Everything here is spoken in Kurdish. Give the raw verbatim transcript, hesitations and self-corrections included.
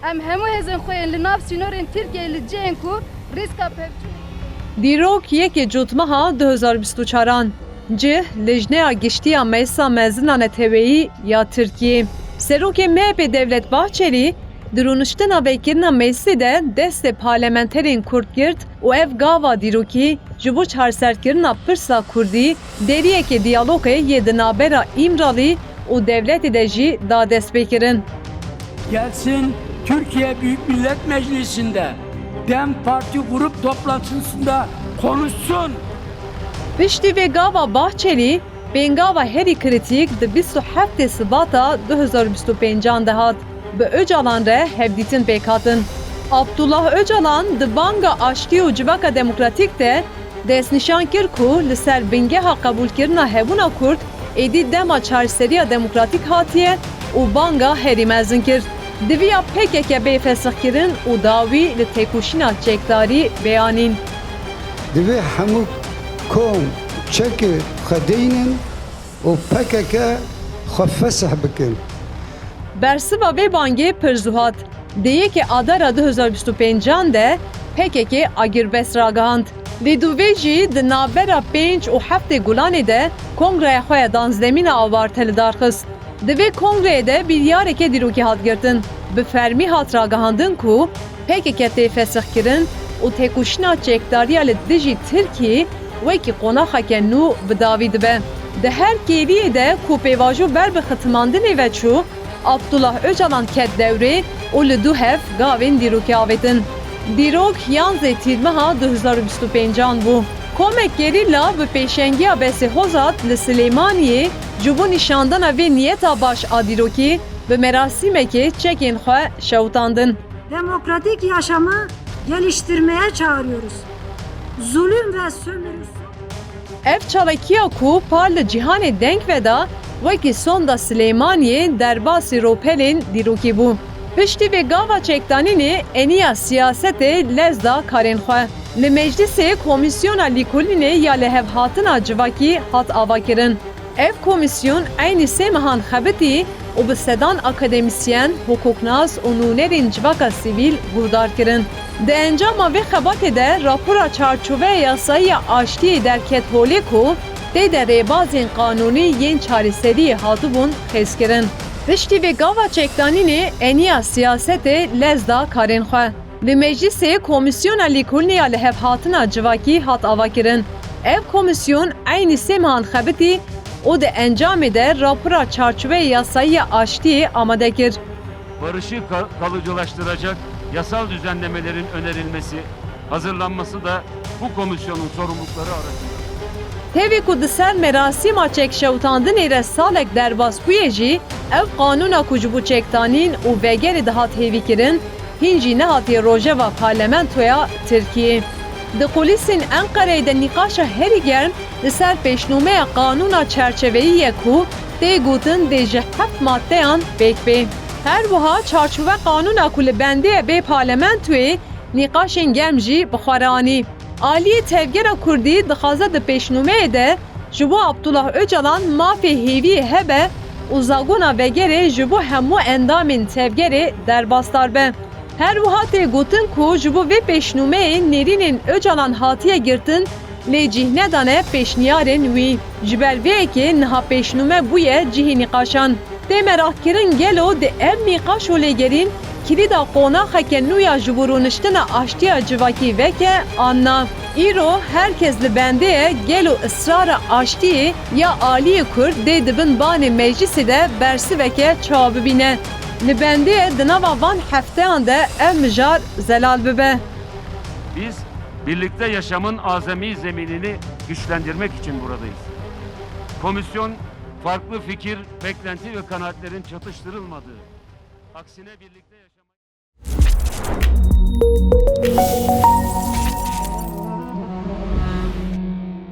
Em hemû hêzên xwe yên li nav sînorên Tirkiyeyê li cihên ku rîska pevçûn. Dîrok yekê Cotmeha du hezar bîst û çaran. Cih, Lijneya Giştî ya Meclisa Mezin a Neteweyî ya Tirkiyê. Serokê M H P Devlet Bahçelî di rûniştina vekirina meclisê de destê parlamenterên Kurd girt û ev gava dîrokî ji bo çareserkirina pirsa kurdî deriyekê diyalogê yê di navbera Îmralî û dewletê de jî da destpêkirin. Gelsin Türkiye Büyük Millet Meclisi'nde DEM Parti grup toplantısında konuşsun. Piştî vê gava Bahçelî pêngava herî kritîk di bîst û heftê Sibata du hezar û bîst û pêncan de hat. Bi Ocalan re hevdîtin pêk hatin. Abdullah Ocalan di banga aştî û civaka demokratîk de destnîşan kir ku li ser bingeha qebûlkirina hebûna Kurd êdî dema çareseriya demokratîk hatiye û banga herî mezin kir. Diviya P K K bê fesixkirin û dawî li têkoşîna çekdarî bê anîn. Divê hemû kom çekê xwe deynin û P K K xwe fesih bikin. Bersiva vê bangê pir zû hat. Di yekê Adara du hezar bîst û pêncan de P K K agirbest ragihand. Lê dûvê jî di navbera pênc û heftê Gulanê de kongreya xwe ya danzdemîn a awarte li dar xist. Di vê kongreyê de biryareke dîrokî hat girtin. Bi fermî hat ragihandin ku P K K tê fesixkirin û têkoşîna çekdariya li dijî Tirkiyê wekî qonaxeke nû bi dawî dibe. Di her kêliyê de ku pêvajo ber bi xitimandinê ve çû, Abdullah Ocalan ket dewrê û li dû hev gavên dîrokî avêtin. Dîrok yanzdeh Tîrmeha du hezar û bîst û pêncan bû. Komek gerîla bi pêşengiya Besê Hozat li Silêmaniyê ji bo nîşandana vê niyeta baş a dîrokî bi merasîmekê çekên xwe şewitandin. Demokratik yaşamı geliştirmeye çağırıyoruz. Zulüm ve sömürü Ev çalakiya ku par li cîhanê deng veda, wekî sonda Silêmaniyê derbasî ropelên dîrokî bû. Piştî vê gava çekdanînê eniya siyasetê lez da karên xwe. Li meclisê Komîsyona Lîkolînê ya Lihevhatina Civakî hat avakirin. Ev komîsyon eynî sê mehan xebitî û bi sedan akademîsyen, hukuknas û nûnerên civaka sivîl guhdar kirin. Di encama vê xebatê de rapora çarçoveya yasayî ya aştiyê derket holê ku tê de rêbazên qanûnî yên çareseriyê hatibûn xêzkirin. Piştî vê gava çekdanînê eniya siyasetê lez da karên xwe. Li meclisê Komîsyona Lîkolînê ya Lihevhatina Civakî hat avakirin. Ev komîsyon eynî sê mehan xebitî û di encamê de rapora çarçoveyê yasayî ya aştiyê amade kir. Barışı ka-, kalıcılaştıracak yasal düzenlemelerin önerilmesi, hazırlanması da bu komisyonun sorumlulukları arasında. Tevî ku di ser merasîma çekşewitandinê re salek derbas bûye jî, ev qanûna ku ji bo çekdanîn û vegerê dihat hêvîkirin, hîn jî nehatiye rojeva Parlamentoya Tirkiyê. Di kulîsên Enqereyê de nîqaşa herî germ li ser pêşnûmeya qanûna çerçeveyî ye ku tê gotin dê ji heft maddeyan pêk bê. Her wiha çarçove qanûna ku li bendê ye bê Parlamentoyê nîqaşên germ jî bi xwe re anî. Aliyê Tevgera Kurdî dixwaze di pêşnûmeyê de ji bo Abdullah Ocalan mafê hêviyê hebe û zagona vegerê ji bo hemû endamên tevgerê derbasdar be. Her wiha tê gotin ku ji bo vê pêşnûmeyê nêrînên Ocalan hatiye girtin, lê cih nedane pêşniyarên wî. Ji ber vê yekê niha pêşnûme bûye cihê nîqaşan. Tê meraqkirin gelo di ev nîqaş û lêgerîn kilîda qonaxeke nû ya ji bo rûniştina aştiya civakî veke an na? Îro her kes li bendê ye, gelo israra aştiyê ya aliyê Kurd dê di bin banê meclisê de bersiveke çawa bibîne? Li bendê ye di nava van hefteyan de ev mijar zelal bibe. Biz birlikte yaşamın azami zeminini güçlendirmek için buradayız. Komisyon farklı fikir, beklenti ve kanaatlerin çatıştırılmadığı, aksine birlikte yaşamayı